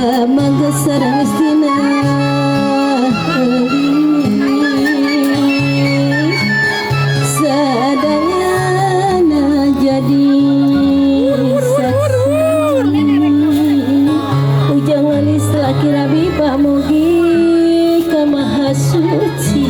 Mangga sareng istina sadayana jadi saksi ujang manis laki rabi pamugi ka Maha Suci.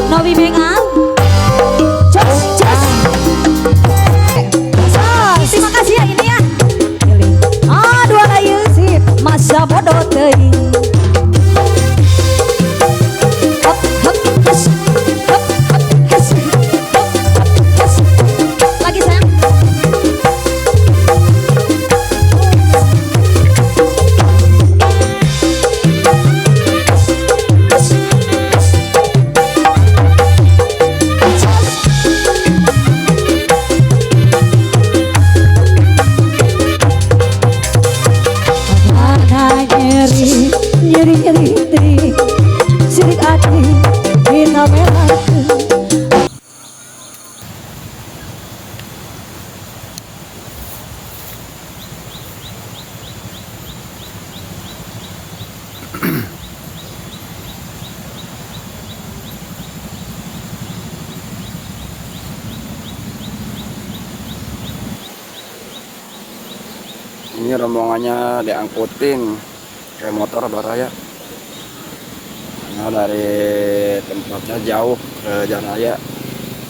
Novi Bengal. Jos, jos. Terima kasih ya ini ya. Ah, dua layu sip. Masa bodoh teuing. Hop, hop, hes. Hop, hop, hes. Hop, hop, hes. Lagi sayang. Hes, hes, hes. Mana nyeri, nyeri nyeri teh, sirik ati dina melakeun. Ini rombongannya diangkutin ke motor baraya. Karena dari tempatnya jauh ke jalan raya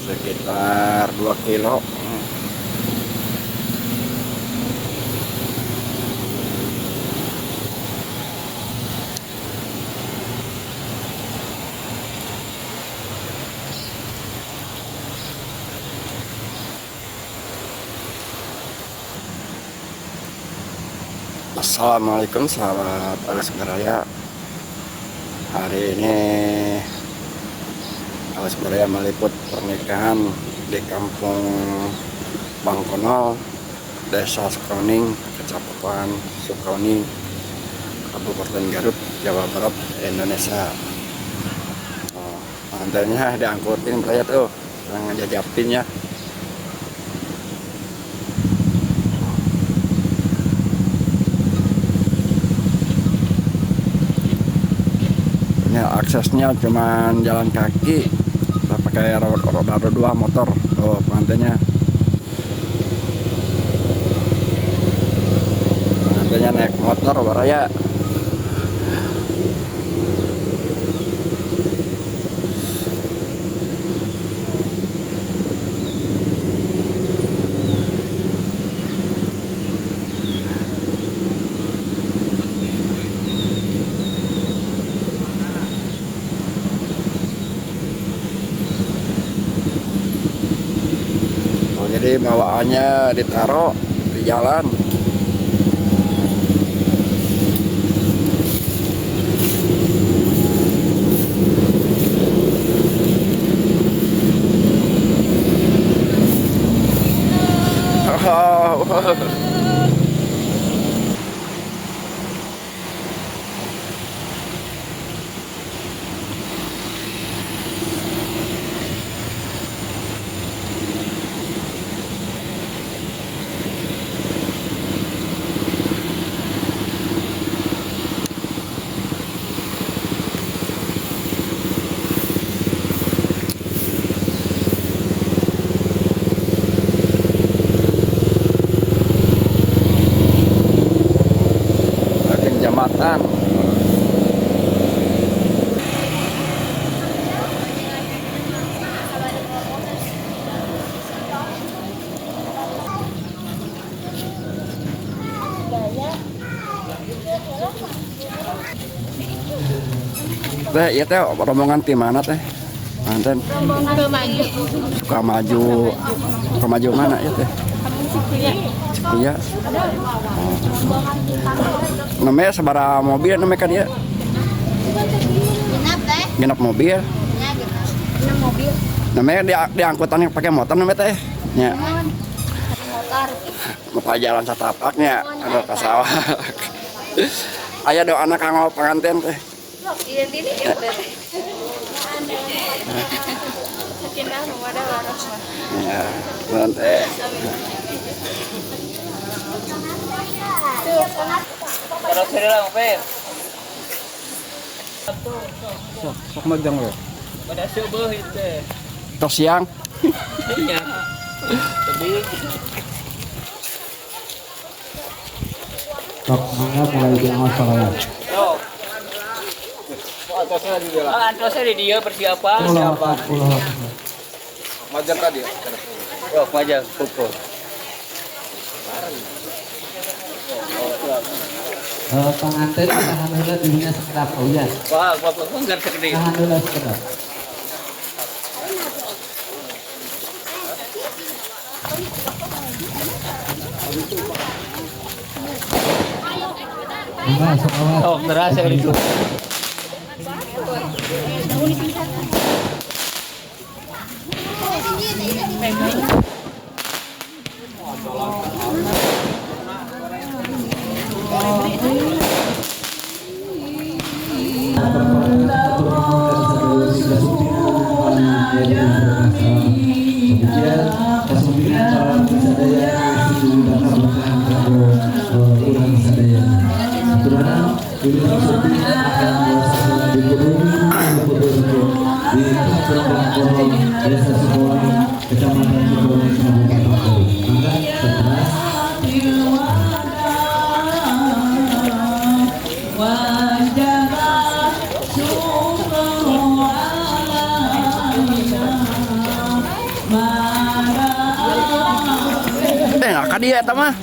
sekitar 2 kilo. Assalamualaikum sahabat Agus Baraya. Hari ini Agus Baraya meliput pernikahan di Kampung Bangkonol, Desa Sukawening, Kecamatan Sukawening, Kabupaten Garut, Jawa Barat, Indonesia. Oh, pengantinnya diangkutin Baraya tuh, yang ngejajapinnya. Ini aksesnya cuman jalan kaki, kita pakai roda dua motor. Tuh pengantinnya. Pengantinnya naik motor baraya. Oh, jadi bawaannya ditaruh di jalan. Oh. Selatan. Teh, iya teh rombongan di mana teh? Manten. Sukamaju. Sukamaju mana ya teh? Cikuya. Oh. Namanya sabaraha mobil namanya kan ya? Genap teh. Genap mobil. Ya, genap. Genap mobil. Namanya di angkutan yang pakai motor namanya teh. Ya. Motor. Mau jalan satapaknya ada ke sawah. Aya doana kanggo pengantin teh. Iya ini ya teh. Sakinah mawaddah warahmah. Ya, nuhun teh. Sok magang we. Pada subuh itu. Tos siang. Iya. Tebing. Sok mangga mulai diawas salawat. Sok. Ah, antosnya di dia persiapan. Siapa? Majang tadi. Oh, majang pukul. Pengantin tahan heula dirinya sekedap. Oh iya. Wah, bapak enggak segede. Tahan heula sekedap. Mangga sok awas. Oh, terasa itu. Kemudian kesumpingan calon sadaya urang sadaya. Aturan urang sumping akan di Kampung Desa Sukowangi, Kecamatan Sukowangi, Kabupaten Bogor. Maka setelah Eh, ka dieu eta mah.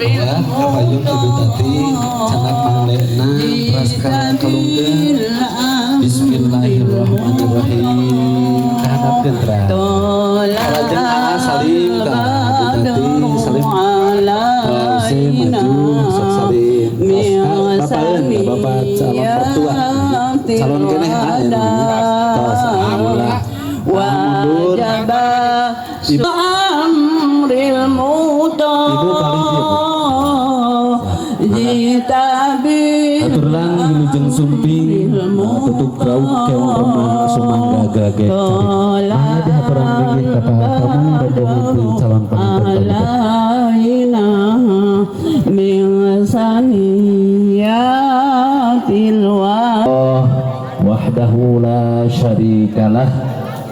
Ya, kapayun Ibu Tati canak manglena teras kalungkeun. Bismillahirrahmanirrahim. Kahadapkeun teras. Lajeng Aa salim ka Ibu Tati salim. Use maju sok salim. Tos ka bapaeun ka bapak calon mertua. Calon keneh ah ya namanya. Tos alhamdulillah. Mundur. Ibu Ibu paling ieu, Bu. Aturlang wilujeng sumping tutup rauk keong remah sumangga gagek cari. Mangga dihaturan linggih ka kamu rombongan ti calon pengantin Allah wahdahu la syarikalah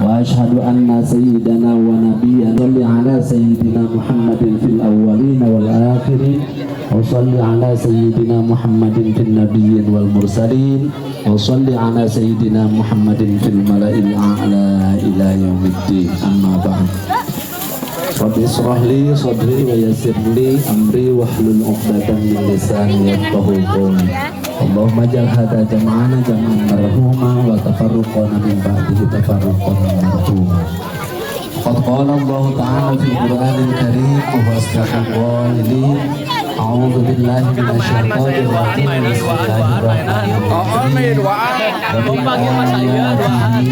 wa asyhadu anna sayyidana wa nabiyyana shalli ala sayyidina Muhammadin fil awwalin wal akhirin wa shalli ala sayyidina Muhammadin fil nabiyyin wal mursalin wa shalli ala sayyidina Muhammadin fil mala'il a'la ila yaumiddin. Amma ba'd. Rabbi israh li sadri wa yassir li amri wahlul 'uqdatam min lisani yafqahu qawli. Allahumma ij'al hadza jam'ana jam'an marhuma wa tafarruqana min ba'dihi tafarruqan marhuma. Qad qala Allah ta'ala fil Qur'anil Karim wa huwa asdaqul qailin. A'udzu billahi minasyaitonir rajim. Bismillahirrahmanirrahim. Oh, nih duaan. Papanggil Mas Ayu duaan.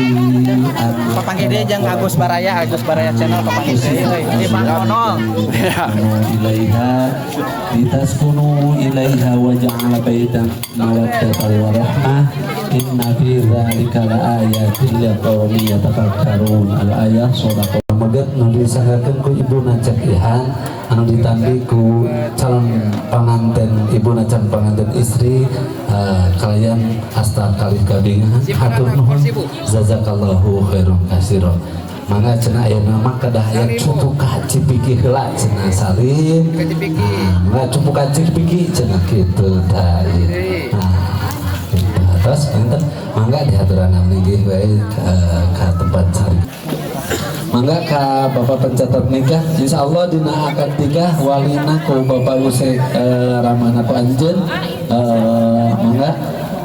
Papanggil dia jeung Agus Baraya, Agus Baraya channel papanggil deui euy. Di Mang Onol. Ilaiha litaskunu ilaiha wa ja'ala baitan mawaddatan wa rahmah, inna fi dzalika laayatin liqaumin yatafakkarun. Al ayah shadaqah. Meget nu disanggakeun ku ibuna Cek Ihan, anu ditambi ku calon panganten ibuna, calon panganten istri, kalian asta kalih kabingahan. Hatur nuhun, jazakallahu khairan katsira. Mangga cenah, ayeuna mah kedah aya cupu ka cipiki heula cenah, salim. Nah, mangga cupu ka cipiki cenah kitu tah ieu. Nah, gitu. Terus punten, mangga dihaturan nggih wae ka tempat cari. Mangga ka Bapak pencatat nikah, insyaallah dina akad nikah walina ku Bapak Usek Ramana ku anjeun, mangga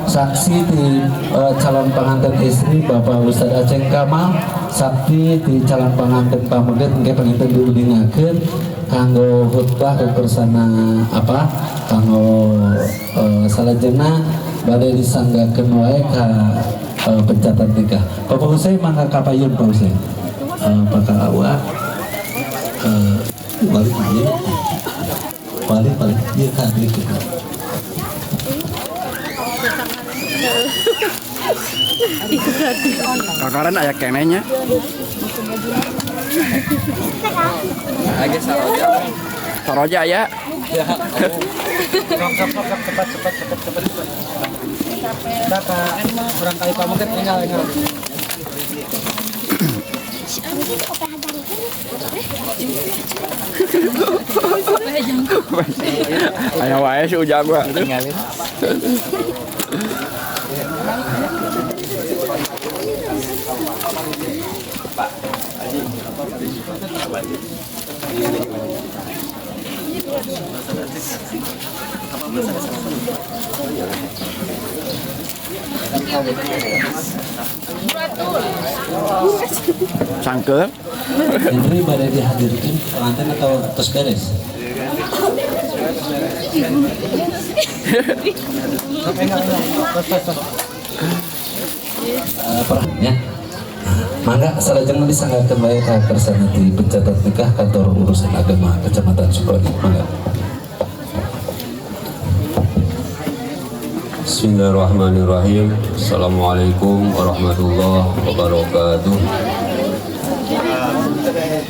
saksi di calon pengantin istri Bapak Ustad Aceng Kamal, saksi di calon pengantin pameget engke panginten diuningakeun kanggo khutbah kersana apa kanggo salajengna bade disanggakeun wae ka pencatat nikah. Bapak Usai mangga kapayun, Pak Usai. Bakal awak balik ieu, balik balik ieu ka dieu. Kakaran aya keneh nya. Lagi saroja. Saroja aya. Sok sok sok cepat cepat cepat cepat cepat. Bapak kurang kali pameget tinggal tinggal. Aya wae si Ujang mah. Tinggalin. Sangkeul. Henry pada dihadirkan pengantin atau tos beres? Ya. Mangga salajengna disanggakeun wae ka kersana di pencatat nikah kantor urusan agama Kecamatan Sukoni. Mangga. Bismillahirrahmanirrahim. Assalamualaikum warahmatullahi wabarakatuh.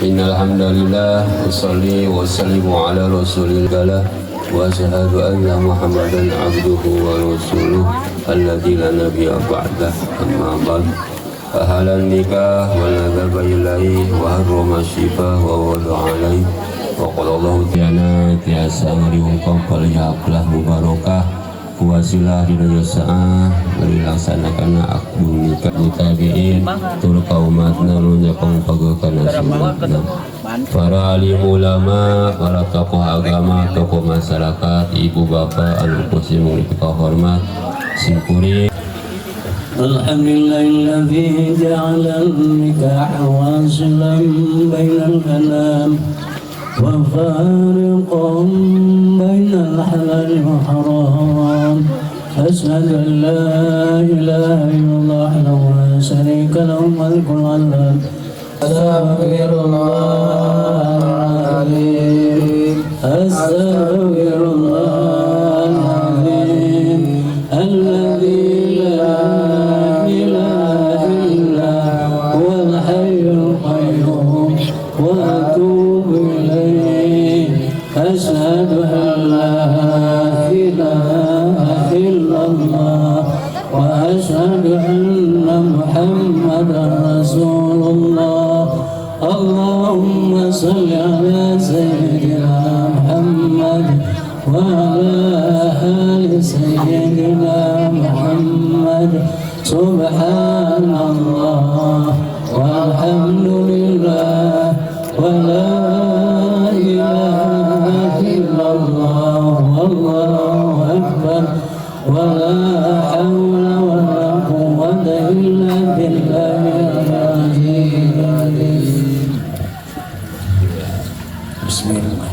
Innal hamdalillah usalli wa sallimu ala rasulillah wa asyhadu anna Muhammadan abduhu wa rasuluh alladzi la nabiyya ba'dah, amma ba'd. Ahalan nikah wal nadzaba ilaihi wa harrama syifa wa wada alaihi wa qala Allahu ta'ala tiasa ngariungkap falyahablah mubarakah wasilah dina saah dilaksanakan akdu nikah mutabiin tur kaumatna nu nyokong pageukan sunnah, para alim ulama, para tokoh agama, tokoh masyarakat, ibu bapak anu kusim dipikahormat simkuring. Alhamdulillahilladzi ja'ala an-nikaha wasilan bainal anam wa fariqan bainal halal wal haram. Asyhadu an la ilaha illallah wahdahu la syarika lahu malikul alam. Astaghfirullahaladzim, astaghfirullahaladzim, alladzi la ilaha illa huwal hayyul qayyum wa atubu ilaih. Asyhadu an la ilaha illallah wa asyhadu anna Muhammadan rasulullah. Allahumma salli ala sayyidina Muhammad wa ala ali sayyidina Muhammad. Subhanallah walhamdulillah wa la ilaha illallah wallahu akbar wa la hawla wa la quwwata illa billahil azim. Bismillah.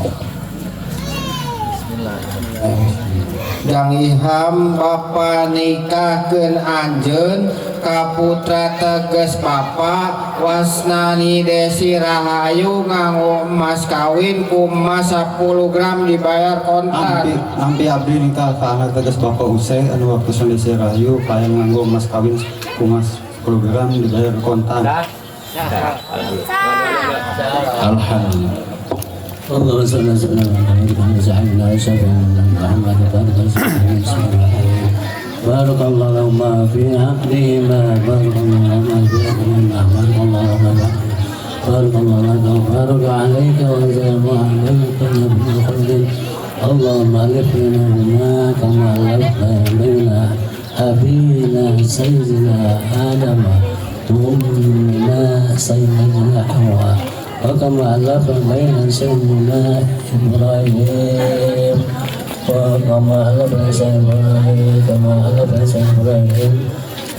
Jang Iham bapa nikahkeun anjeun ka putra teges bapa Wasnani Desi Rahayu nganggo emas kawin ku emas 10 gram dibayar kontan. Ampi abdi nikah ka anak teges bapa Usai anu waktu Desi Rahayu kaya nganggo emas kawin ku emas 10 gram dibayar kontan. Alhamdulillah. اللهم صل على سيدنا محمد بارك الله لهما في عقدهما بارك الله لهما في عقدهما بارك الله لهما بارك الله لك وبارك عليك وزاد عليك من خير. اللهم ألف بينهما كما ألفت بين أبينا سيدنا آدم وأمنا سيدنا حواء وكما ألف بين سيدنا إبراهيم وكما ألف سيدنا إبراهيم كما ألف سيدنا إبراهيم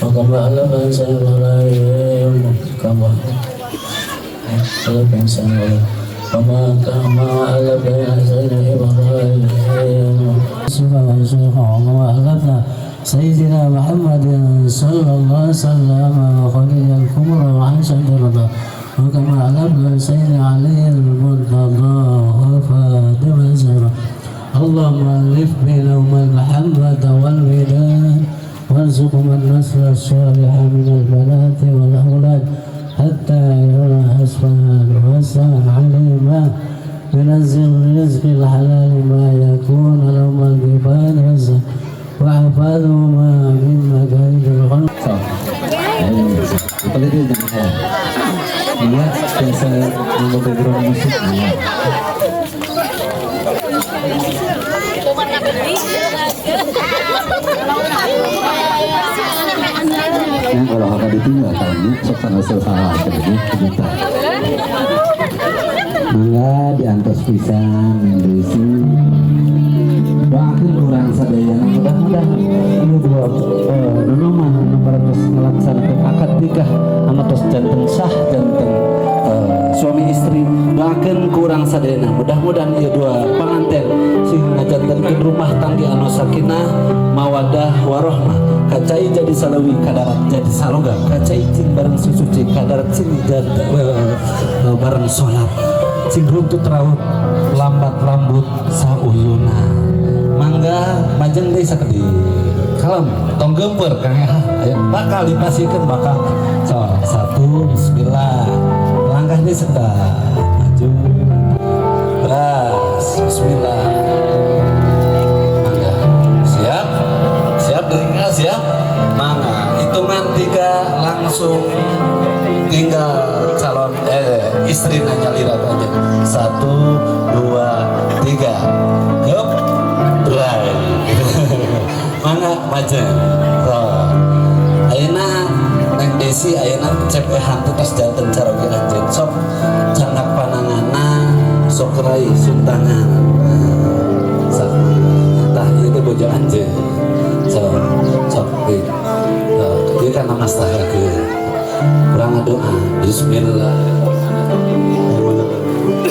وكما ألف سيدنا إبراهيم كما ألف سيدنا وما كما ألف سيدنا إبراهيم وما ألفنا سيدنا محمد صلى الله عليه وسلم وخديجة الكبرى وعائشة الرضا وكما ألفنا سيدنا علي المرتضى وفاطمة الزهراء. اللهم ألف بينهما المحبة والوداد وارزقهما النسل الصالح من البنات والأولاد حتى يرى أسفل وسع عليهما من الرزق الحلال ما يكون لهما الكفاية والزاد وحفظهما من مكائد الخلق. Iya, biasa ngomong background musik. Nah, kalau kakak ditinggal tahunnya, sok sana salah jadi kita. Mangga diantos pisan Indonesia. Doakeun urang sadayana mudah-mudahan ieu dua nonoman anu parantos ngalaksanakeun akad nikah anu tos janten sah janten suami istri. Doakeun ku urang sadayana mudah-mudahan ieu dua panganten sing ngajantenkeun rumah tangga anu sakinah mawadah warohmah. Kacai jadi salawi kadarat jadi saloga, kacai cing bareng susuci kadarat cing bareng salat, cing runtut raut lambat lambut sauyuna. Mangga majeng deui sakedik. Kalem tong geumpeur Kang ya. Ayo bakal dipasikeun bakal. So, satu bismillah. Langkah deui sekedap maju. Beras bismillah. Mangga. Siap? Siap dengar siap? Mangga. Hitungan 3 langsung tinggal calon istri nanya lirat aja. 1 2 3. Gep. Bray. Mangga majeng. So, ayeuna Neng Desi ayeuna cep hantu tos janten caroge anjeun. Sok candak pananganna sok rai suntangan. Sok tah ieu teh bojo anjeun. Sok sok ieu. Ieu kana mastahakeun. Urang ngadoa bismillah.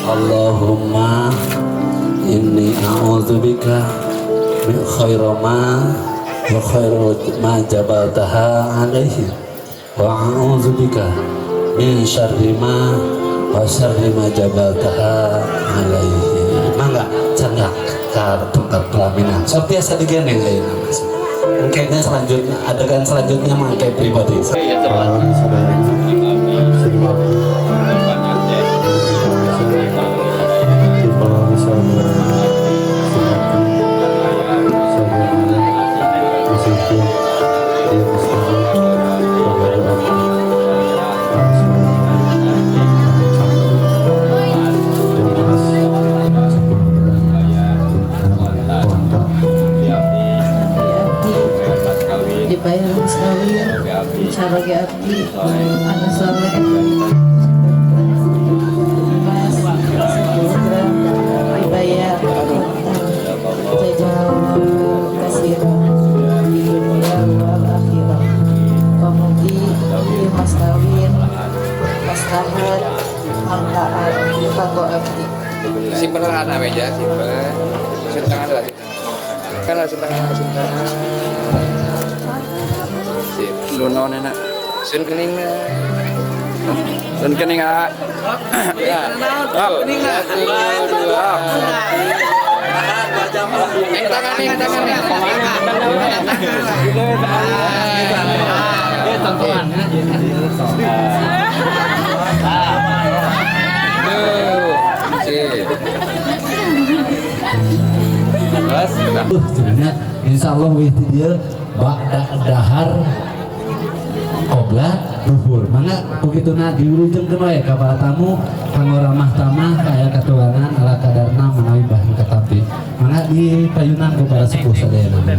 Allahumma inni a'udzubika min khairi ma wa khairu ma jabaltaha alaihi wa a'udzubika min syarri ma wa syarri ma jabaltaha alaihi. Mangga canggah ka tempat pelaminan. Sok biasa digendeng ayeuna Mas. Engkenya selanjutnya adegan selanjutnya mangke pribadi. Dibayar mas kawin caroge abdi anu soleh mas 10 gram dibayar kontan jajan kasiro di dunia wal akhirah. Pamugi ieu mas kawin maslahat manfaat kanggo abdi. Simpen lah anak meja simpen. Sun tangan lah. Kan lah sun tangan, sun tangan. Sip. Lu naon enak? Sun kening. Sun kening ah. Ya. Kening lah. Satu, dua. Tangan nih, tangan nih. Sebenarnya insya Allah wih dia ba'da dahar qobla duhur. Mangga kukituna diwilujengkeun wae ka para tamu kanggo ramah tamah kaya katuangan ala kadarna manawi bahan katampi. Mangga dipayunan ku para sepuh sadayana.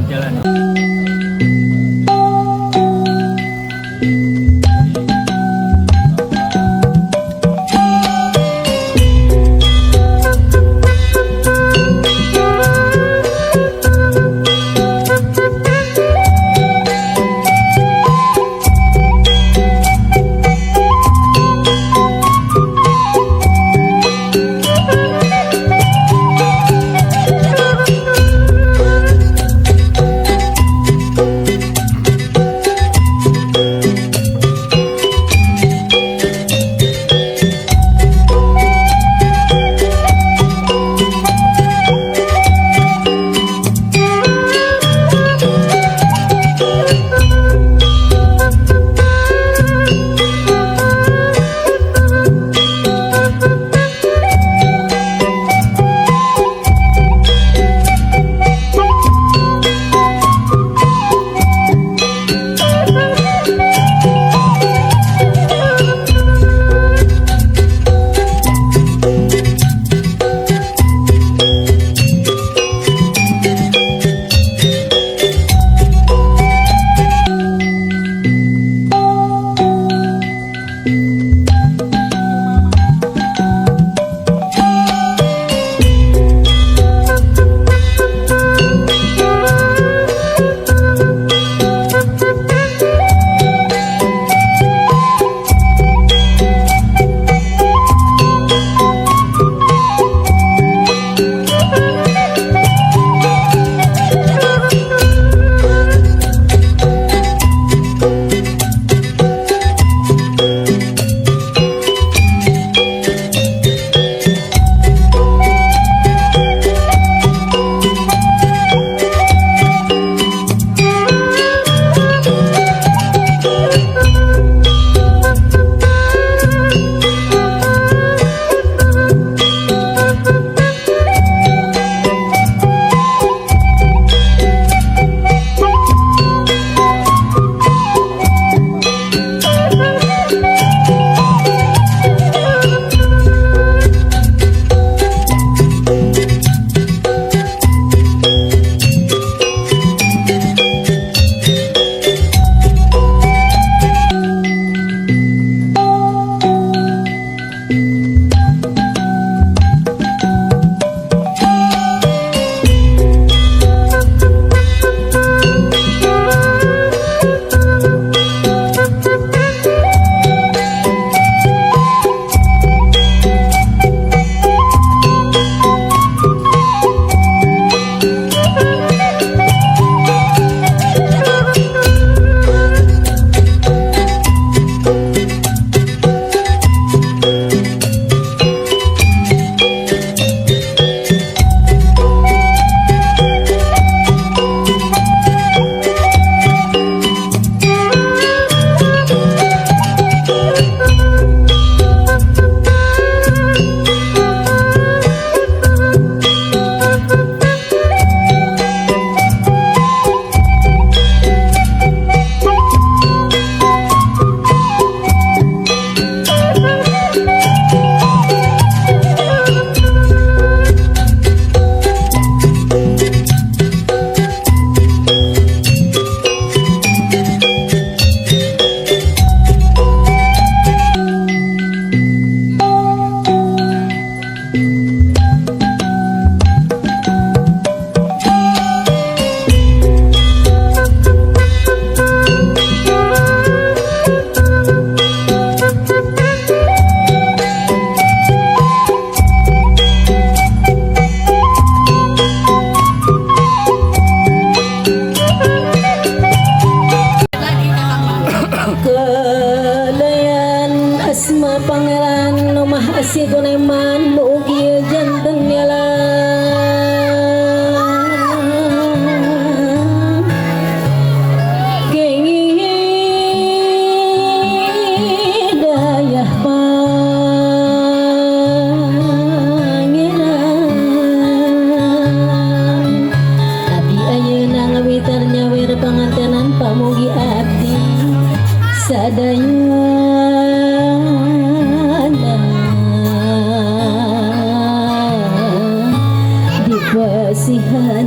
Pasihan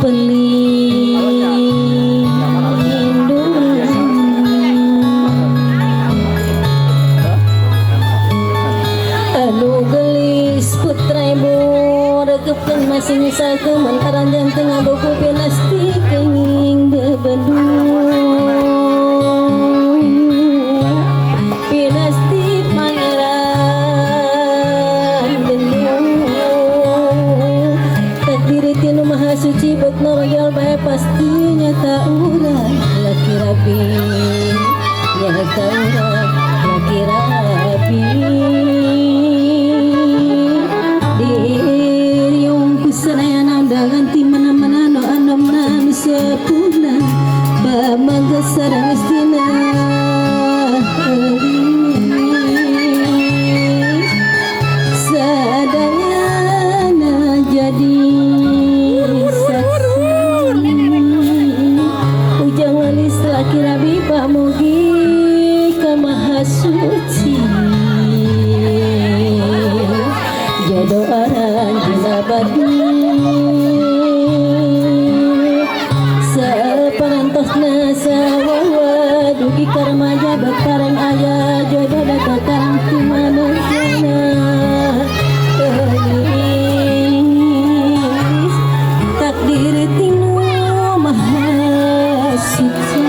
pelindungan anu gelis putra ibu rekepkeun masing sakeman aranjeun tengah buku pinasti kenging bebedung pinasti pangeran bendung takdir tinu maha suci bet noroyol bae pasti nyata urang laki rabi nyata urang laki rabi diriung kusanayana undangan ti mana-mana no anomna nu sepuna pamangga sareng istina sadayana jadi saksi ujang alis laki rabi pamugi ka maha suci jodoh aranjeun abadi saparantosna sawawa dugi ka remaja batareng aya jodoh datang ti manusana eulis takdir tinu maha suci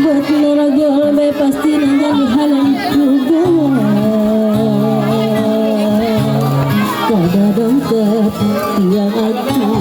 buat naragol bae pasti jadi halang tugas kada dongkep tiang agung.